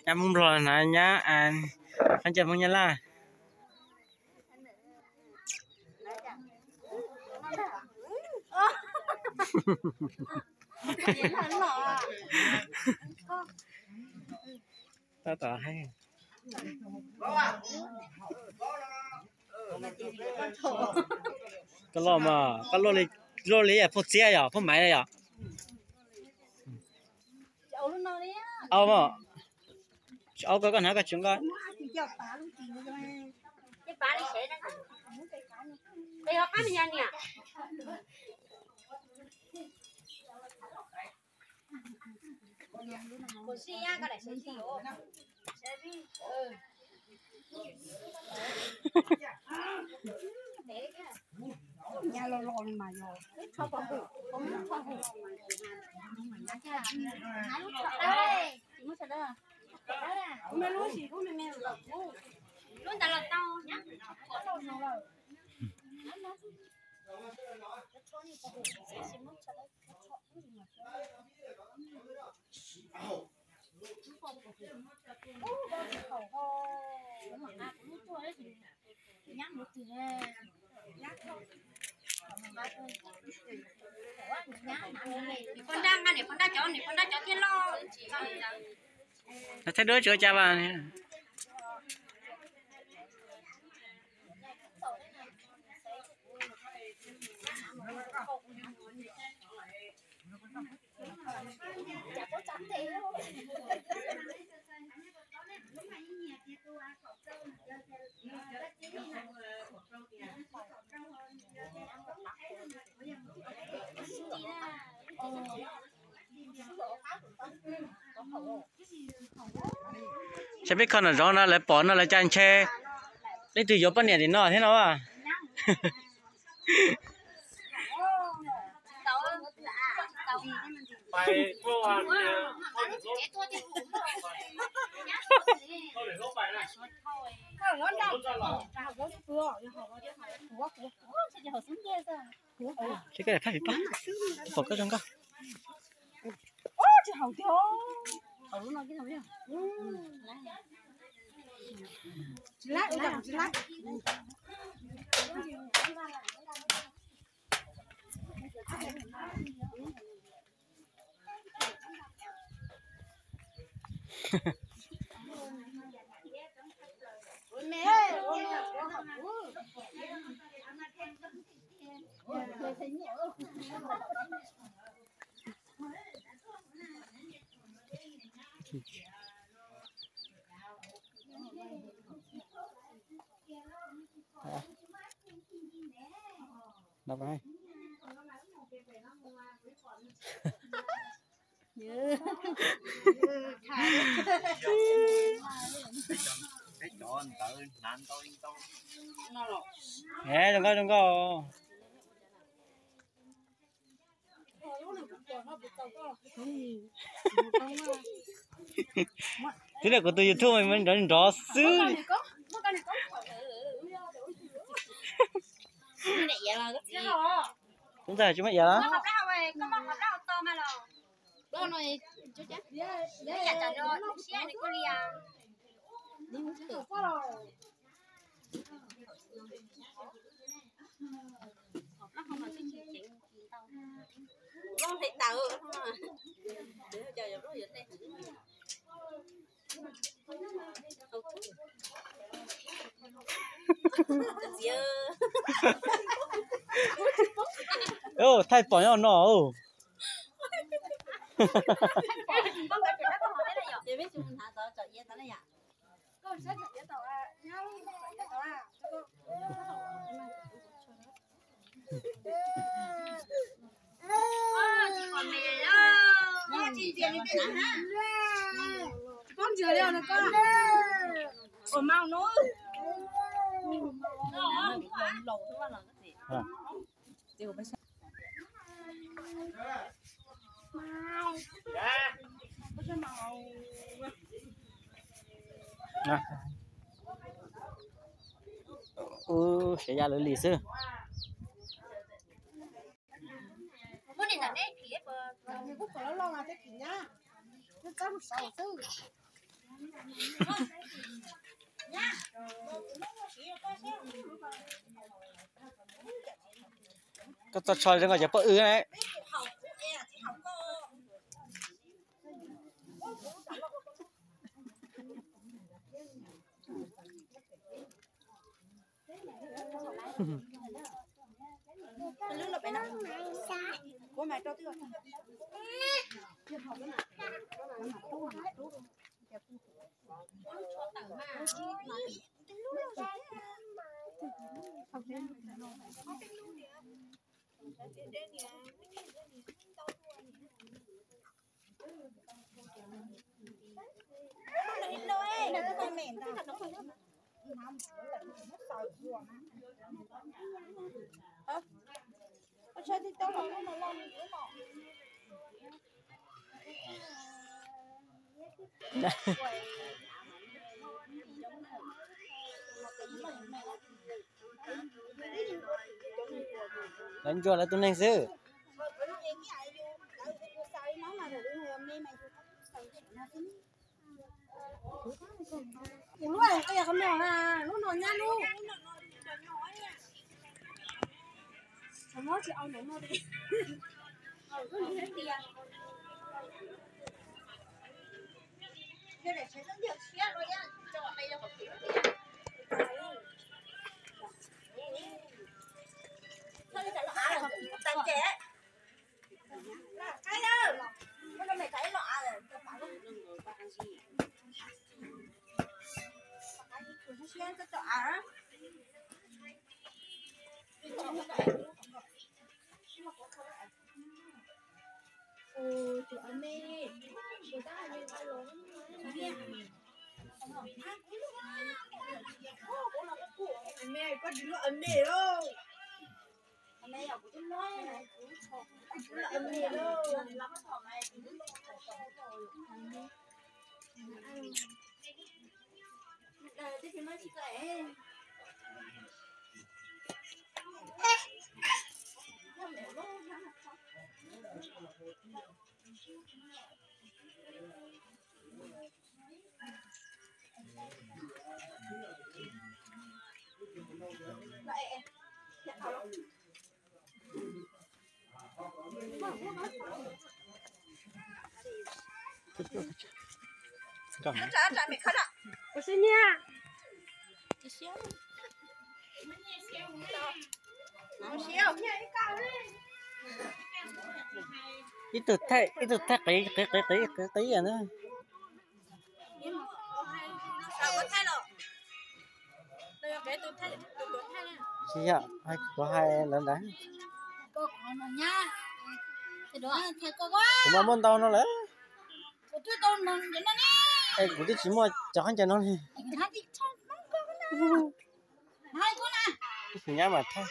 Nyab Hmoob Nplog na, nyab, nyab cov Hmoob Nyab Laj. Tab tom hais. Koj loj mas, koj loj li, loj li phauj Txiab yom, phauj Maiv yom. Au mas, au koj, koj hnav koj tsev koj. Niam pog nraj, niam pog nraj cov, niam pog nraj cov thiaj loj. Thaij duab tsis ua cas mas. Saib peb kho nram zoov no lawv pom no lawv cas ntshe leej twg yuav poj niam tim no thiab no. Seb koj daim phaj pim pab, pom koj zoo nkauj. Zoo nkauj, zoo nkauj. Twb lam kuv tus YouTube mas nrov nrov xwb. Kuv ntxawg tsis muaj iav los? Thaij pom nyob no. Ub, siav ya lawv li xwb. Koj txog tsho zoo nkaus cov poj ub na. Lawv ntsuas lawv tus neeg xwb. Ib tug thaij, ib tug thaij qiv qiv qiv qiv qiv qiv na. Tsis yog, kuv hais lawv ntawd. Kuv mas muaj ntau no lawm. Es kuv twb tsis muaj cov khaub ncaws no li. Nyab mas thaij.